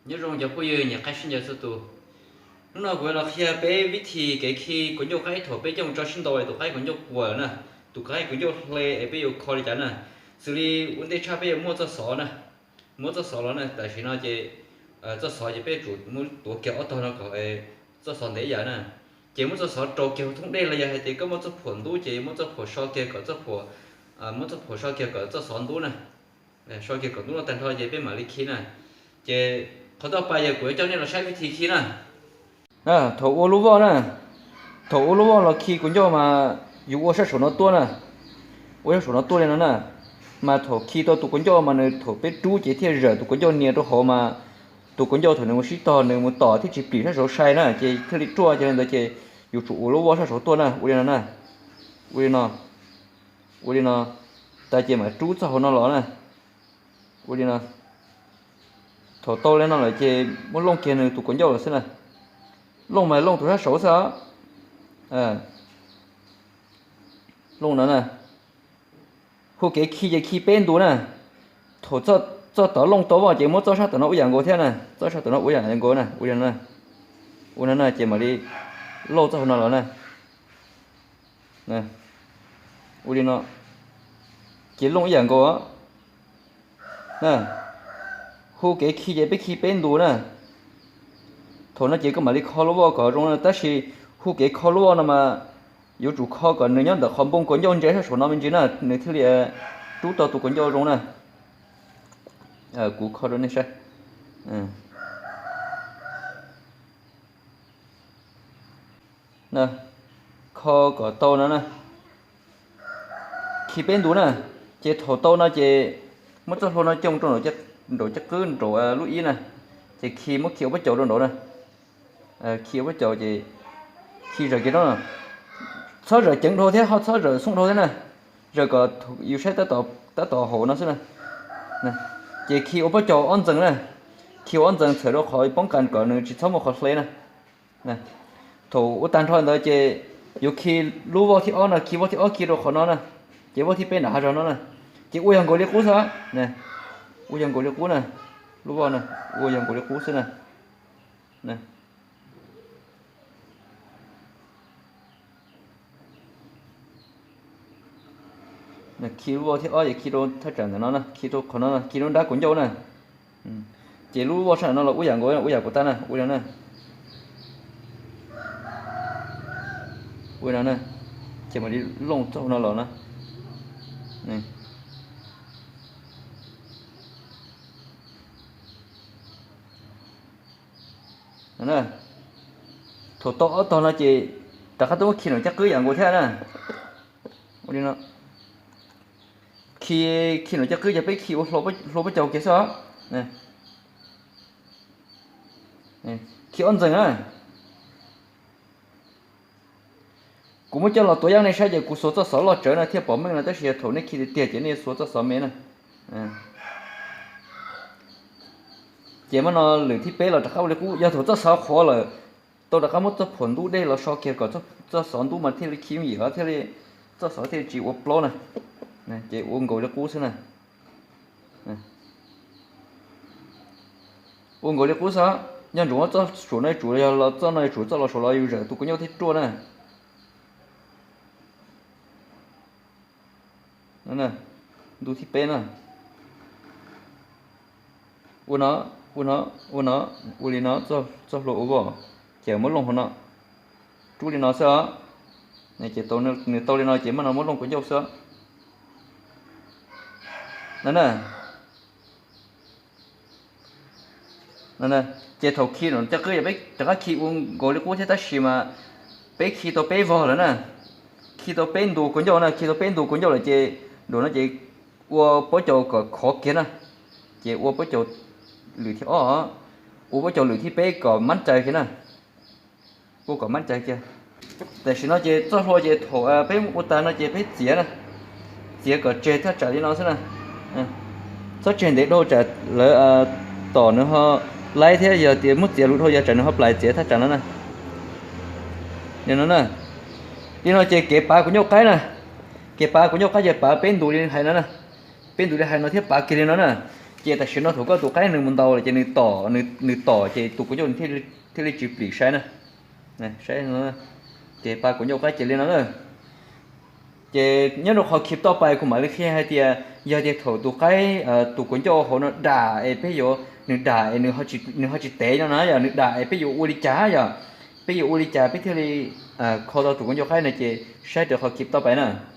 Nyob zoo cov phooj ywg nyiam qaib sib ncaws txhua tus. Hnub no kuv yuav los qhia peb vib thi kev khi kaus ncauj qaib thaum peb coj mus tso sib ntaus es tus qaib kaus ncauj puas na, tus qaib kaus ncauj hle es peb yuav kho li cas na. Xws li ua ntej tshaj peb yuav muab txoj xov na, muab txoj xov los na, tam sim no ces txoj xov ces peb yuav tsum muab tuav kiag ob tog no kom txoj xov ntev ib yam na. Ces muab txoj xov rau kiag hauv thoob dej los yog hais tias koj muab txoj phuam ntub ces muab txoj phuam so kiag kom txoj phuam, muab txoj phuam so kiag kom txoj xov ntub na. So kiag kom ntub no tag nrho ces peb mam li khi na. Ces qhov ntej pais yog kuv yuav coj nej los saib vib thi khi na. Thaum ua lub voj na, thaum ua lub voj los khi kaus ncauj mas yus ua sab saum no tuaj na, ua sab saum no tuaj li no na. Mas thaum khi tau tus kaus ncauj mas nws thaum peb rub ces thiaj zawm tus kaus ncauj nias rau hauv mas tus kaus ncauj thaum nws mus sib tog nws mus tom thiaj tsis plim sab saud sai na ces thiaj li ruaj. Yog li ntawd ces yus tsum ua lub voj sab saud tuaj na, ua li no na, ua li no, ua li no, tas ces mam rub txoj hauv no los na, ua li no. Thaum tau li no lawm ces muab looj kiag nws tus kaus ncauj lawm xwb na. Looj mas looj tus sab saud xwb os. Looj no na. Hu kev khi ces khi peb ntu na. Thaum txoj tom looj tau voj ces muab txoj sab tom no ua yam nkaus thiab na, txoj sab tom no ua yam nkaus na, ua li no na. Ua no na ces mam li lauj txoj hauv no los na. Ua li no, ces looj ib yam nkaus. Hu kev khi ces peb khi peb ntu na. Thaum no ces koj mam li kho lub voj kom zoo na, tab sis hu kev kho lub voj no mas yuav tsum kho kom nws nyob ntawm qhov npoo kaus ncauj ntse sab saum no me ntsis na nws thiaj li rub tau tus kaus ncauj zoo na. Kuv kho rau nej saib. Kho kom tau no na. Khi peb ntu na, ces thaum tau no ces muab txoj hlua no coo rau nraum caj qwb nraum lub ib na, ces khi muab khi ua pob caus rau nraud na. Khi ua pob caus ces khi zawm kiag no, txhob zawm ceev dhau thiab ho txhob zawm xooj dhau thiab na, zawm kom yus saib tab tom hauv no xwb na. Ces khi ua pob caus ob ntxees na, khi ua ob ntxees txhawm rau qhov poob qas kom nws tsis txhob muaj qhov hle na. Thaum ua tag nrho ntawd ces yuav khi lub voj thib ob no, khi voj thib ob khi rau qhov no na, ces voj thib peb nram hav zog no na, ces ua yog nkaus li qub xwb. Ua yog nkaus li qub na, lub voj no ua yog nkaus li qub xwb na. Khi lub voj thib ob es khi rau thaj tsam ntawm no na, khi rau qhov no, khi rau nrab kaus ncauj na. Ces lub voj sab no los ua yam nkaus, ua yam kuv tau na, ua li na. Ua li no na, ces mam li looj txoj no los na. Thaum tau ob tog no ces rov qab tuaj muab khi nraum caj qwb yam nkaus thiab na. Ua li no, khi, khi nraum caj qwb ces peb khi ua hlua pob caus kiag xwb os. Khi ob ntxees na. Kuv muab coj los tuav yaj nej saib ces kuv xuas txoj xov loj tsawv no thiaj pom meej no, tab sis yog thaum nej khi tiag tiag ces nej xuas txoj xov me na. Ces muab no lwm thib peb los rov qab ua li qub, yog thaum txoj xov qhuav lawm, tau rov qab muab txoj phuam ntub dej los so kiag kom txoj xov ntub mas thiaj li khi yooj yim thiaj li txoj xov thiaj li tsis ua plaub na. Ces ua nkaus li qub xwb na. Ua nkaus li qub xwb, nco ntsoov txoj saum no yuav tsum los, txoj no yuav tsum txoj los saud los yus zawm tus kaus ncauj thiaj ruaj na. Ntu thib peb na. Ua no, ua no, ua no, ua li no, txoj hlua ua voj, ces muab looj hauv no, rub li no xwb os. Ces nws tau li no ces muab no muab looj kaus ncauj xwb. No na. Ces thaum khi no cov qwb yog peb rov qab khi ua nkaus li qub thiab, tab sis mas peb khi tau peb vog lawm na. Khi tau peb ntu kaus ncauj na, khi tau peb ntu kaus ncauj lawm ces nraum no ces ua pob caus kom khov kiag na. Ces ua pob caus lwm thib ob, ua pob caus lwm thib peb kom mab cai kiag na. Ua kom mab cai kiag. Tam sim no ces txoj hlua ces thaum peb ua tas no ces peb txiav na, txiav kom tseg thaj tsam li no xwb na. Txhob tseg ntev dhau tsam lawv tom nws ho laib thiab, yog tias muab txiav luv dhau yog tsam nws ho plais txiav thaj tsam no na. Li no na. Li no ces kev pav kaus ncauj qaib na, kev pav kaus ncauj qaib ces pav peb ntus li hais no na, peb ntus li hais no thiab pav kiag li no na. Ces tam sim no thaum koj tus qaib nws mus ntaus lawm ces nws tom, nws tom ces tus kuv ncauj thiaj li tsis plim saib na. Ces pab kuv ncauj qaib ces li no na. Ces nyob rau qhov keep toj pais kuv mam li qhia hais tias yog tias thaum tus qaib, tus kuv ncauj hauv no dam es peb yuav, nws dam es nws ho tsis tev no na yog nws dam es peb yuav ua li cas yog, peb yuav ua li cas peb thiaj li kho tau tus kuv ncauj qaib no ces saib rau qhov keep toj pais na.